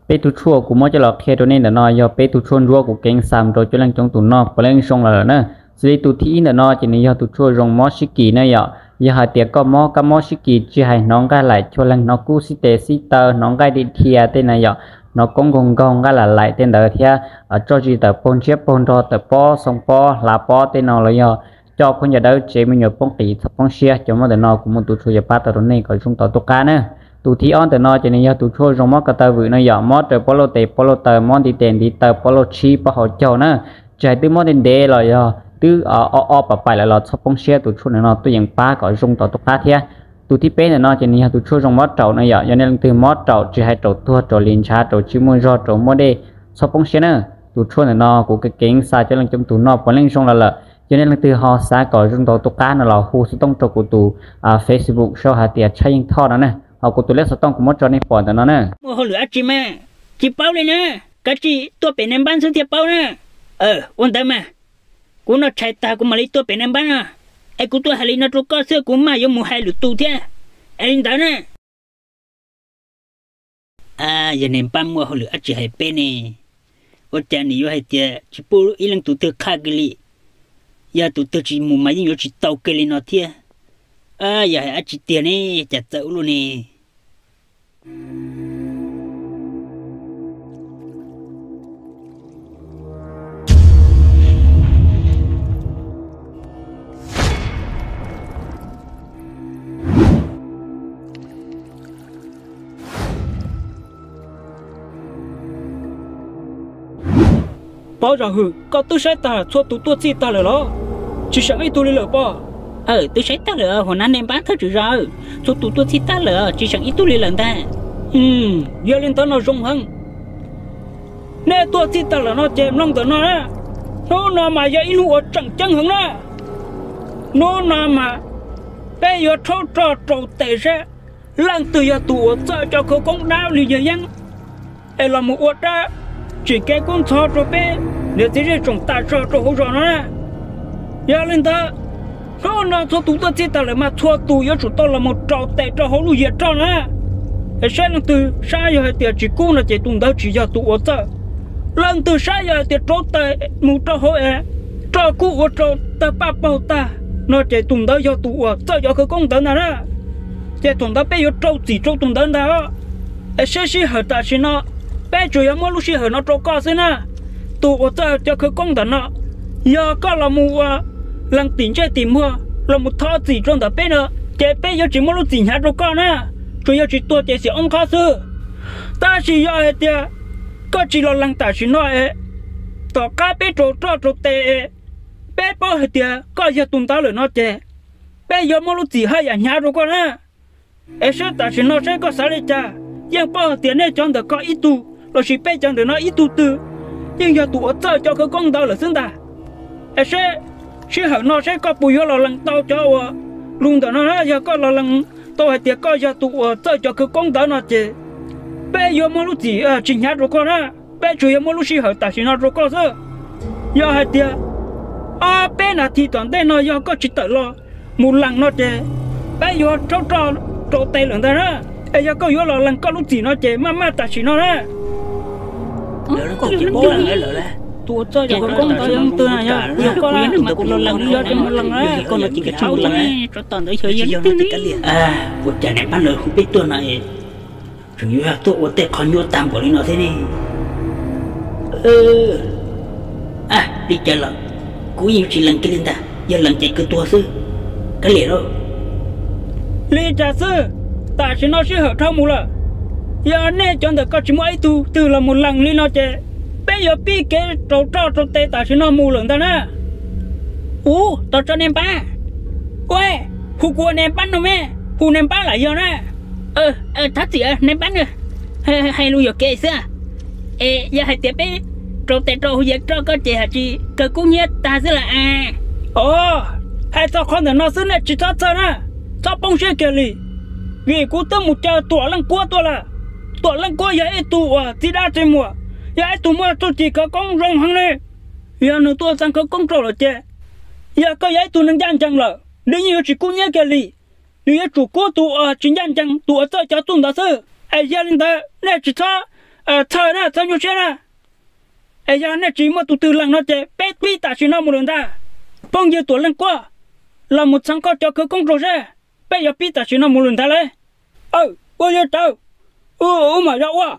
Peb tug tshuaj kuv muab coj los qhia rau nej ntawm no yog peb tug tshuaj ntsuab kuv keev xa mus rau coob leej coob tus noj puav leej zoo los lawm na. Xws li tus thib ib ntawm no ces nws yog tus tshuaj zoo mob sib kis na yom. Yog hais tias koj mob kab mob sib kis tsis hais hnov nqaij laim chua leeg, hnov kub xib tes xib taw, hnov nqaij di dhia tej na yom, hnov koob nkaug nkaug nqaij lam laim tej ntawd thiab tsob zis tawm paug ntshiab paug nrog tawm pob xoo pob hlav pob tej no los yog coj khaub ncaws dawb tsev me nyuam poob qis txhob poob siab, cov mob ntawm no kuv muaj tus tshuaj yuav pab tau rau nej kom zoo tau tub qab na. Tus thib ob ntawm no ces nws yog tus tshuaj zoo mob ko taw vwm no yom, mob raws pob lauj tes pob lauj taw, mob ntiv tes ntiv taw, pob lauj tshib pob hauv caug na. Tsis hais twb mob ntev ntev los yog twb o o pam paim lawm los txhob poob siab, tus tshuaj ntawm no tuaj yeem pab kom zoo tau tub qab thiab. Tus thib peb ntawm no ces nws yog tus tshuaj zoo mob raum no yom, yog nej leej twg mob raum tsis hais raum tuag raum lis ntshav raum tsis muaj zog raum muaj dej txhob poob siab na. Tus tshuaj ntawm no kuv keev xa coob leej coob tus noj puav leej zoo los lawm. Yog nej leej twg ho xav kom zoo tau tub qab no los hu xov tooj rau kuv tus Facebook sau hais tias Tshaj Yeej Thoj no na, ho kuv tus lej xov tooj kuv muab tso nej pom ntawm no na. Muaj hauj lwm dab tsi mas? Tsis paub li na, kav tsij tuaj pem Naj Npab xwb thiaj paub na. Ua ntawd mas, kuv noj tshais tag kuv mam li tuaj pem Naj Npab no, es kuv tuaj hais li no rau koj xwb kuv mam yuav mus hais lwm tus thiab. Es li ntawd na. Yog Naj Npab muaj hauj lwm dab tsi hais peb ne? Ua cas nws yuav hais tias tsis pub ib leej tus twg qhaj kiag li? Yog tus twg tsis mus mas yeej yuav tsis tau kiag li no thiab. Yog hais dab tsi tiag ne, cas txawv ua luaj ne? Pov Zam Hwm, koj twb saib tag txhua tus tuaj txhij tag lawm los? Tsis seem ib tug li lawm pob? Twb saib tag lawm, hua nab Naj Npab thawj tswv zos, txhua tus tuaj txhij tag lawm tsis seem ib tug li lawm ntag. Yog li ntawd no zoo heev. Nej tuaj txhij tag lawm no ces mloog ntawm no na. Hnub no mas yog ib hnub uas tseem ceeb heev na. Hnub no mas peb yuav rhaub roj rau tes seb leej twg yog tus uas txawj cov khawv koob dab li yawg yeeb es los mus ua dab tsim kev kub ntxhov rau peb niam txiv zej tsoom tas zog rau hauv zos no na. Yog li ntawd, hnub no txhua tus tuaj txhij tag lawm mas txhua tus yuav tsum tau los mus rau tes rau hauv lub yias roj na. Es saib leej twg sab yog hais tias tsis kub no ces tus ntawd tsis yog tus uas txawj. Leej twg sab yog hais tias rauv taws mus rau hauv es roj kub ua rau tawg paj paug tag no ces tus ntawd yog tus uas txawj cov khawv koob ntawd ntag na. Ces thaum ntawd peb yuav rau txim rau tus ntawd ntag. Es seb sij hawm tam sim no peb tsuas yog muab lub sij hawm no rau koj xwb na. Tus uas txawj cov khawv koob ntawm no, yog koj los mus ua lees tim ntsej tim muag los mus thov txim rau ntawm peb no, ces peb yuav tsis muab lub txim hnyav rau koj na. Tsuas yog tsis tuag ces xiam oob qhob xwb. Tab sis yog hais tias koj tsis los lees tam sim no es tom qab peb rau roj rau tes es peb paub hais tias koj yog tus ntawd lawm no ces peb yuav muab lub txim haj yam hnyav rau koj na. Es saib tam sim no saib koj xav li cas, yeej paub hais tias nej cov ntawm koj ib tug lossis peb cov ntawm no ib tug twg yeej yog tus uas txawj cov khawv koob ntawd lawm xwb ntag. Es seb sij hawm no seb koj puas yuav los lees tau cov uas lus ntawm no na. Yog koj los lees tau hais tias koj yog tus uas txawj cov khawv koob ntawd no ces peb yuav muab lub txim tsis hnyav rau koj na. Peb tsuas yog muab lub sij hawm tam sim no rau koj xwb. Yog hais tias ob peb nas this tom ntej no yog koj tsis tawm los mus lees no ces peb yuav rhaub roj rau tes lawm ntag na. Es yog koj yuav los lees koj lub txim no ces maj maj tam sim no na. Tus uas txawj cov khawv koob ntawd yog leej twg na? Yog kuv yog mas kuv los lees li, yog ces mus lees na. Koj los ces koj tsis mus lees na. Ua cas niam pab lawv hu peb tuaj no es tseem yuav tuaj ua tej qhov nyuaj tag npaum li no thiab ne? Li cas los kuv yeej tsis lees kiag li ntag, yog lees ces kawg tuag xwb. Kav liam lauj. Li cas xwb? Tam sim no sij hawm dhau mus lawm. Yog nej cov ntawm koj tsis muaj ib tug twg los mus lees li no ces peb yuav pib kev rau roj rau tes tam sim no mus lawm ntag na. Ub, tos tso niag npab. Ua, hu kuv ua niag npab no me, hu niag npab lam yog na. Thov txim niag npab na, hais lus yuam kev xwb. Es yog hais tias peb rau tes rau hauv yias roj koj ces hais tsis kawg kub hnyiab tag xwb las. Os, hais txog qhov ntawm no xwb nej tsis txhob txhawj na, txhob poob siab kiag li. Vim kuv twb mus caw Tuam Leej Kuab tuaj lawm. Tuam Leej Kuab yog ib tug uas txiv dab txiv muam, yog ib tug muaj txuj ci khawv koob zoo heev li. Yog nws tuaj txeev khawv koob rau lawm ces, yog koj yog ib tug neeg ncaj ncees lawm nws yeej yuav tsis kub hnyiab kiag li. Nws yuav tsum kub tus uas tsis ncaj ncees, tus uas txawj cov txuj ntawd xwb. Es yog li ntawd nej tsis txhob Txhawj na, txhob nyuaj siab na. Es yog nej tsis muaj tus twg lees no ces peb pib tam sim no mus lawm ntag. Phooj ywg Tuam Leej Kuab, los mus txhawb koj cov khawv koob rau seb peb yuav pib tam sim no mus lawm ntag lauj. Aw, ua li ntawd, wb mam yog ua.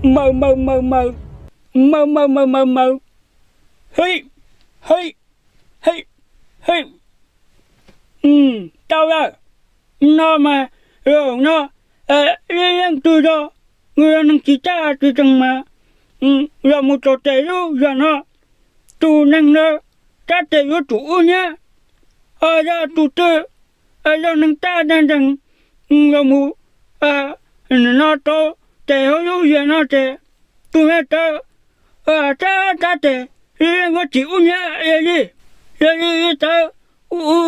Maws maws maws maws, maws maws maws maws maws. Hib, hib, hib, hib. Tau lawm. No mas, no, ib leej twg yog, yog neeg tsis caj tsis tsees mas, yog mus rau tes lub zog no, tus neeg ntawd rab tes yuav tsum ub nyiab. Yog tus twg yog neeg caj ncaj ncees, yog mus no rau tes hauv lub zog no ces tus neeg ntawd rab, rab tes yuav tsis ub nyiab li. Yog li ntawd,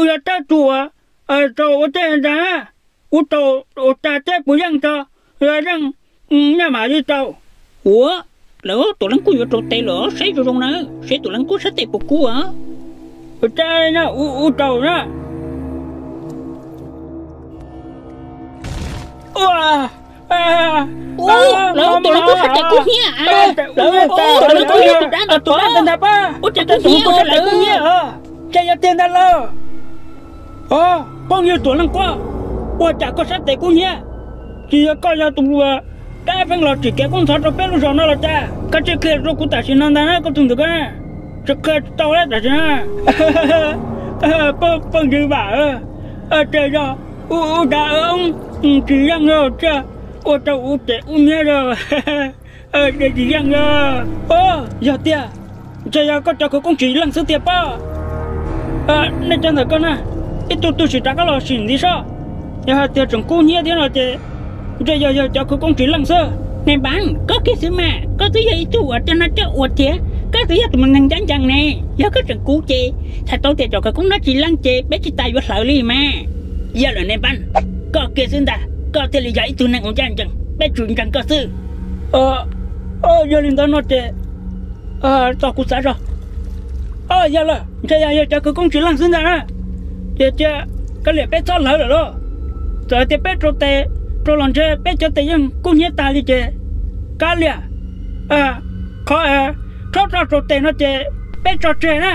yog tab tus uas tau ua tej ntawd na, ub tau ua tag teb puas yeej tso, yeej, nyob mam li tau. Ua, lawv Tuam Leej Kuab yuav rau tes lawm, saib zoo zoo na, seb Tuam Leej Kuab sab tes puas kub os. Ua, lawv Tuam Leej Kuab sab tes kub hnyiab, lawv Tuam Leej Kuab yuav tus dab ntawd, tus dab ntawd ntag pab, ua cas kub hnyiab, lawv kub hnyiab. Ces yog tiag ntag lauj. Os, phooj ywg Tuam Leej Kuab, ua cas koj sab tes kub hnyiab? Tsis yog koj yog tus dab pheej los tsim kev kub ntxhov rau peb lub zos no los cas? Koj tsis qhia rau kuv tam sim no ntag na koj tus ntawm ko, tsis qhia tsis tau tam sim no. Phooj ywg Vam, ces yog ub dab oob tsis yeej, ua rau ub tes ub nyiab, ces tsis yeej os. Yog tiag, ntshe yog koj cov khawv koob tsis leej xwb tiag pob. Nej cov ntawm ko na, ib tug tug sim rov qab los sim ntxiv sob. Yog hais tias tseem kub hnyiab thiab no ces ntshe yog yog cov khawv koob tsis leej xwb. Nais Npab, koj kiag xwb mas, koj twb yog ib tug uas coj noj coj ua thiab, koj twb yog tus neeg ncaj ncees ne. Yog koj tseem kub ces txhais tau tias cov khawv koob no tsis leej ces peb tsis tas yuav hlawv li mas. Yog lawm Nais Npab, koj kiag xwb ntag, koj thiaj li yog ib tug neeg uas ncaj ncees, peb tsuas ntseeg koj xwb. Yog li ntawd no ces, txog kuv xav zog, yog lawm ntshe yog yog cov khawv koob tsis leej xwb ntag na, ces cia kav liam peb txhob hlawv lawm lauj. Txawm tias peb rau tes rau los ntshe peb cov tes yeej kub hnyiab tag li ces kav liam, qhov txhob tso rau tes no ces peb tso tseg na,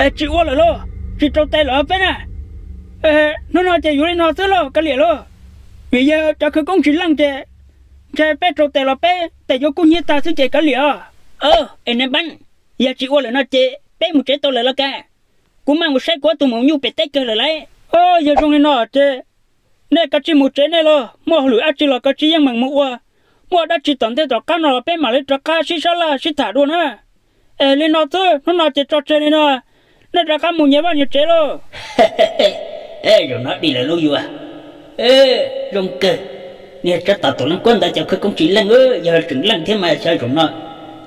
es tsis ua lawm lauj, tsis rau tes lawm peb na. Hnub no ces yuav li no xwb lauj kav liam lauj, vim yog cov khawv koob tsis leej ces ntshe peb rau tes los peb tes yuav kub hnyiab tag xwb ces kav liam os. Es Nais Npab, yog tsis ua lawm no ces peb mus tsev tau lawm los kag, kuv mam mus saib kuv ob tug maum nyuj pem teb kawg lawm lauj. Yog zoo li no ces nej kav tsij mus tsev nej los, muaj hauj lwm dab tsi los kav tsij yeej meem mus ua, muaj dab tsi tom ntej tom qab no los peb mam li rov qab sib sab laj sib tham dua na. Es li no xwb, hnub no ces tso tseg li no, nej rov qab mus nyias vaj nyias tsev lauj. Zaum no dim lawm lauj yus. Zoo kawg, niag tsab tom Tuam Leej Kuab ntawd cov khawv koob tsis leej, yog tseem leej thiab mas xyov zaum no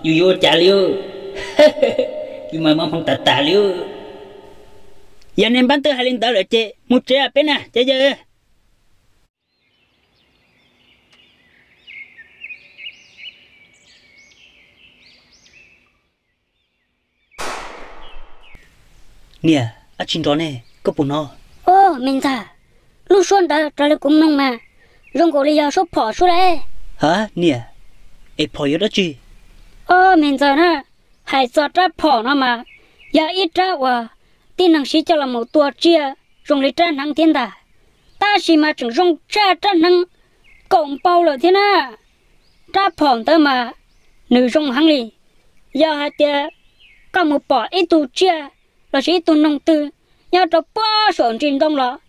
yus yuav ua cas li. Yus mas mob hmoov tas tas li. Yog Nais Npab twb hais li ntawd lawm ces mus tsev peb na cov yawg. Niam, ab tsi nrov ne, koj puas hnov? Au, me ntxawg, lub suab ntawd raws li kuv mloog mas zoo nkaus li yog suab phom suab lauj. Ha, niam, es phom yog dab tsi? Au, me ntxawg na, hais txog rab phom no mas yog ib rab uas tib neeg siv coj los mus tua tsiaj zoo li rab hneev thiab ntag, tab sis mas tseem zoo tshaj rab hneev kaum npaug lawm thiab na. Rab phom ntawd mas nws zoo heev li. Yog hais tias koj mus pom ib tug tsiaj lossis ib tug noog twg nyob rau puag saum ntsis ntoo los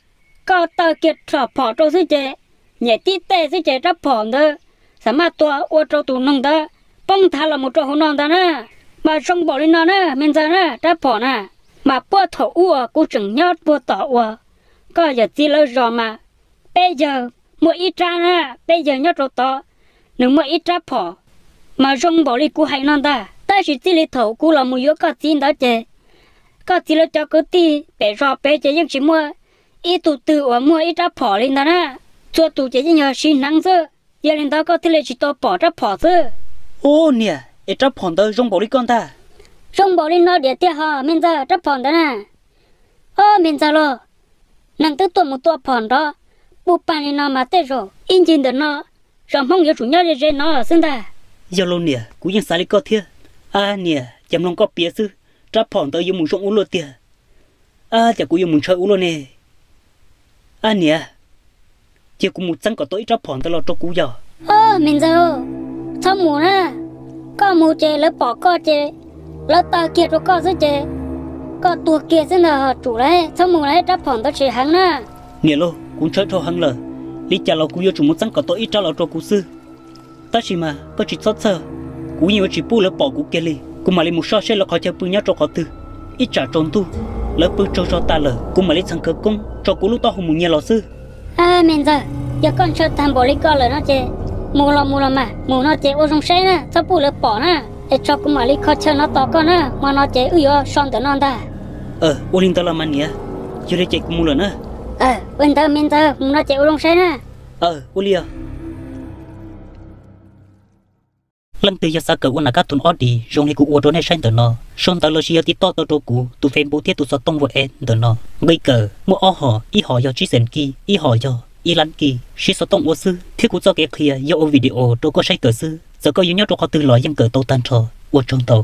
koj taw kiag rab phom rau xwb ces nyem tib teg xwb ces rab phom ntawd xam maj tua ua rau tus noog ntawd poob nthav los mus rau hauv no ntag na. Mas zoo npaum li no na me ntxawg na, rab phom na, mas puag thaum ub uas kuv tseem nyob puag tom uas koj yawm txiv lawv zos mas peb yawg muaj ib rab na, peb yawg nyob rau tod nws muaj ib rab phom mas zoo npaum li kuv hais no ntag. Tab sis txij li thaum kuv los mus yuav koj txiv ntawd ces koj txiv lawv cov kwv tij pem zos pem ces yeej tsis muaj ib tug twg uas muaj ib rab phom li ntag na. Txhua tus ces yeej yog siv hneev xwb, yog li ntawd koj thiaj li tsis tau pom rab phom xwb. Ub niam, es rab phom ntawd zoo npaum li koj ntag. Zoo npaum li no diam tiag ho me ntxawg, rab phom ntawd na. Ob me ntxawg lauj, neeg twb tuaj mus tua phom nrov puj pag li no mas tej zaum ib ncig ntawm no zos Hmoob yuav tsum nyob ze ze no xwb ntag. Yog lauj niam, kuv yeej xav li koj thiab. A niam, cas mloog koj piav xwb, rab phom ntawd yuav mus zoo ua luaj tiag. A cas kuv yuav mus ntshaw ua luaj ne? A niam, cia kuv mus txeeb kom tau ib rab phom ntawd los rau kuv yog. Ob me ntxawg, txhob mus na. Koj mus ces lawv pom koj ces lawv taw kiag rau koj xwb ces koj tuag kiag xwb ntag. Tsum lawm, txhob mus lawm, rab phom ntawd tsis heev na. Niam lauj, kuv ntshaw dhau heev lawm, li cas los kuv yuav tsum mus txeeb kom tau ib rab los rau kuv xwb. Tab sis mas koj tsis txhob txhawj, kuv yeej yuav tsis pub lawv pom kuv kiag li. Kuv mam li mus soj seb lawv qhov chaw pw nyob rau qhov twg, ib tsam tsaus ntuj lawv pw tsaug zog tas lawm kuv mam li txhais khawv koob tso kuv lub taub hau mus nyiag los xwb. A me ntxawg, yog koj ntshaw tag npaum li koj lawm no ces mus los mus los mas, mus no ces ua zoo saib na, txhob pub lawv pom na, es tso kuv mam li kho chaw no tos koj na, hmo no ces wb yuav so ntawm no ntag. Ua li ntawd los mas niam, yog li ces kuv mus lawm na. Ua li ntawd me ntxawg, mus no ces ua zoo saib na. Ua li os. Leej twg yog xav kawm ua nam kab tus ob dis zoo li kuv ua rau nej saib ntawm no, sau ntawv los sis yog tiv toj tau rau kuv tus Facebook thiab tus xov tooj WhatsApp ntawm no. Nqi kawm muaj ob hom, ib hom yog tsib xees kij, ib hom yog ib lab kij. Siv xov tooj ua xwb thiab kuv txoj kev qhia yog ua video rau koj saib kawm xwb. Txawm koj yuav nyob rau qhov twg los yeej kawm tau tag nrho. Ua tsaug ntau.